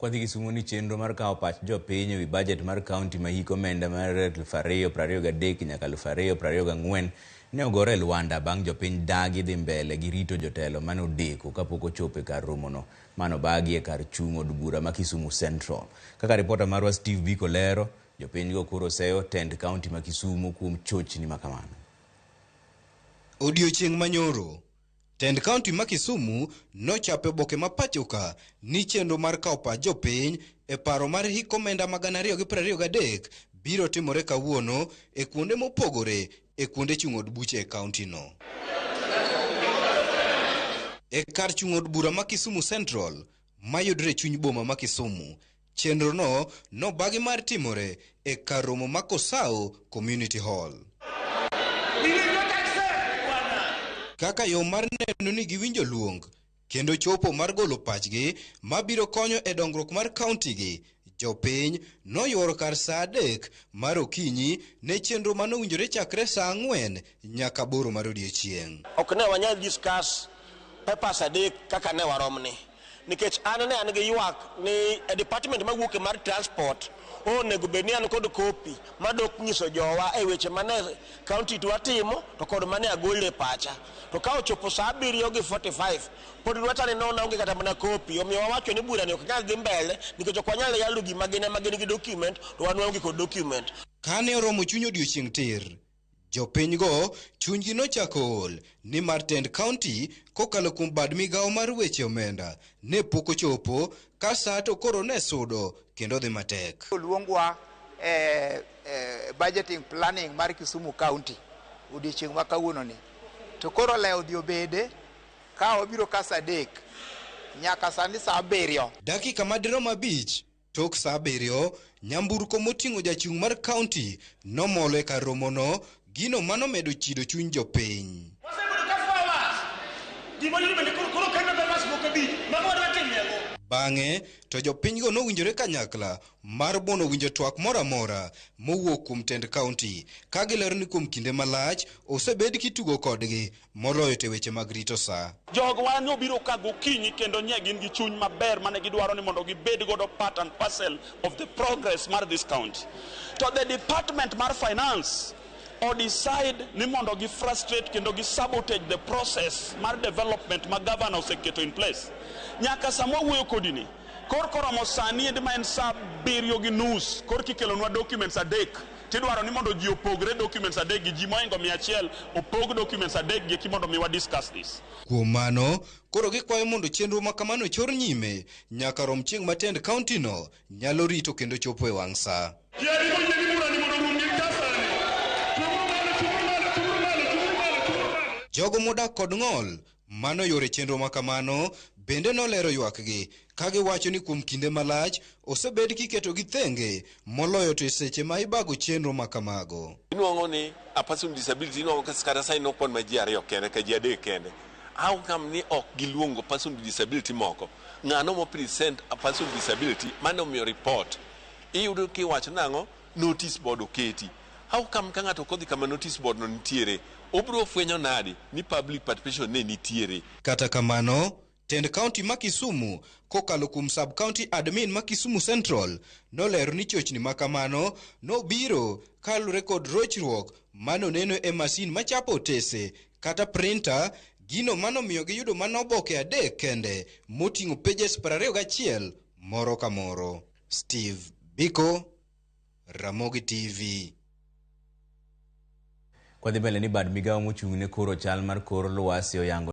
Kwadhi Kisumu ni chenro mar kawo pach jopiny ewi bajet mar kaunti ma hik omenda mar 2023 nyaka 2024 ne ogore e lwanda bang' jopiny dagi dhi mbele gi rito jotelo mane odeko kapok ochopo e kar romono mane obagi e kar chung' od bura ma Kisumu Central. Kaka ripota marwa Steve Biko lero, jopinygo koro seyo tend kaunti ma Kisumu kuom chochni ma kamano. Odiochieng' manyoro, tend kaunti ma Kisumu nochapo oboke ma pachoka ni chenro mar kawo pach jopiny e paro mar hik omenda ma 2023 biro timore kawuono e kuonde mopogore e kuonde chung' od buche e kaunti no. E kar chung' od bura ma Kisumu Central mayudore e chuny boma ma Kisumu, chenrono nobagi mar timore e kar romo ma Kosao Community Hall. Kaka yo mar neno ni giwinjo luong kendo chopo mar golo pachgi mabiro konyo e dongruok mar kaunti gi, jopiny noyuoro kar saa 3 mar okinyi ne chenro manowinjore chakre saa 4 nyaka 8 mar odiechieng'. Ok ne wanyal discuss papers 3 kaka ne waromni, nikech an ne an gi ywak ni e department mawuok mar transport onego bed ni an kod kopi madok nyiso jowa e weche mane county dwa timo to kod mane agolo e pacha. To ka ochopo saa 7:45 pod lweta ni nono onge kata mana kopi, omiyo wawacho ni bura ni ok nyal dhi mbele nikech ok wanyal yalo gima gin ema gin gi document to wan waonge kod document. Kane oromo chuny odiochieng' tir, jopinygo chunygi nochako ol nimar tend kaunti kokalo kuom bad migawo mar weche omenda ne pok ochopo ka saa to koro ne sudo kendo dhi matek. Oluongwa e budgeting planning mar Kisumu County odiochieng' ma kawuono ni. To koro lewo dhi obede ka wabiro ka saa 3 nyaka sani saa 7. Dakika madirom 5 tok saa 7, nyamburko moting'o jachung' mar kaunti nomolo e kar romono, gino manomedo chido chuny jopiny. Bang'e to jopinygo nowinjore kanyakla mar buono winjo twak moro amora mowuok kuom tend kaunti, ka gilero ni kuom kinde malach osebed kitugo kodgi moloyo te weche mag rito saa. Jogwa nobiro ka gokinyi kendo nye gin gi chuny maber mane gidwaro ni mondo gibed godo part and parcel of the progress mar this county. To the department mar finance o decide ni mondo gi frustrate kendo gi sabotage the process mar development ma governor oseketo in place. Nyaka sama wawuoyo kodi ni, kor koromo sani endi ma en saa 7:30, kor kikelonwa documents 3, tidwaro ni mondo ji opogre documents 3 gi ji mohingo 100 opog documents 3 gi eki mondo mi wa discuss this. Kuom mano, koro gikwayo mondo chenro ma kamano chor nyime nyaka rom chieng' ma tend kaunti no nyalo rito kendo chopo e wang' saa. Jogo modak kod ng'ol mano yore chenro ma kamano bende nolero ywakgi ka giwacho ni kuom kinde malach osebed kiketogi thenge moloyo to e seche ma ibago chenro ma kamago. Inuang'o ni a person with disability inuang'o kata sani nokwan ma ji 2 kende ka ji 3 kende. How come ni ok giluongo person with disability moko? Ng'ano mo present a person with disability mane omiyo report? Iyudo kiwacho nang'o? Notice board oketi. How come ka ng'ato ok odhi kama notice board no nitiere? Obiro fwenyo nadi ni public participation ne nitiere? Kata kamano, tend kaunti ma Kisumu kokalo kuom sub-county admin ma Kisumu Central nolero ni chochni ma kamano nobiro kaluwore kod rochruok manoneno e masin machapo otese kata printer, gino manomiyo giyudo mana oboke 3 kende moting'o pages 21 moro ka moro. Steve Biko, Ramogi TV. Kwadhi mbele ni bad migawo mochung' ne koro chal mar kor lwasi oyango